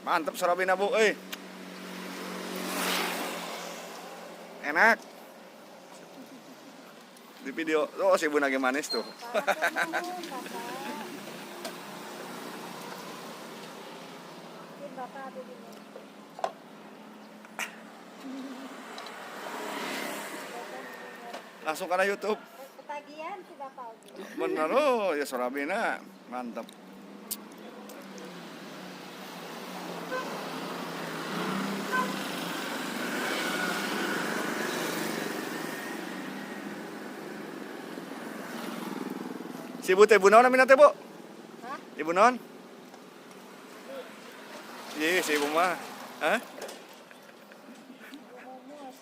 Mantep surabina, Bu euy. Enak. Di video, oh, si ibu lagi manis tuh. Pak, nuhun, Bapak. Mungkin Bapak ada di mobil. Langsung karena YouTube. Ketagihan si Bapak oge. Bener, oh ya, surabina mantep. Si ibu teh, ibu naon namina teh, Bu? Hah? Ibu naon? Iya, si ibu mah. Hah?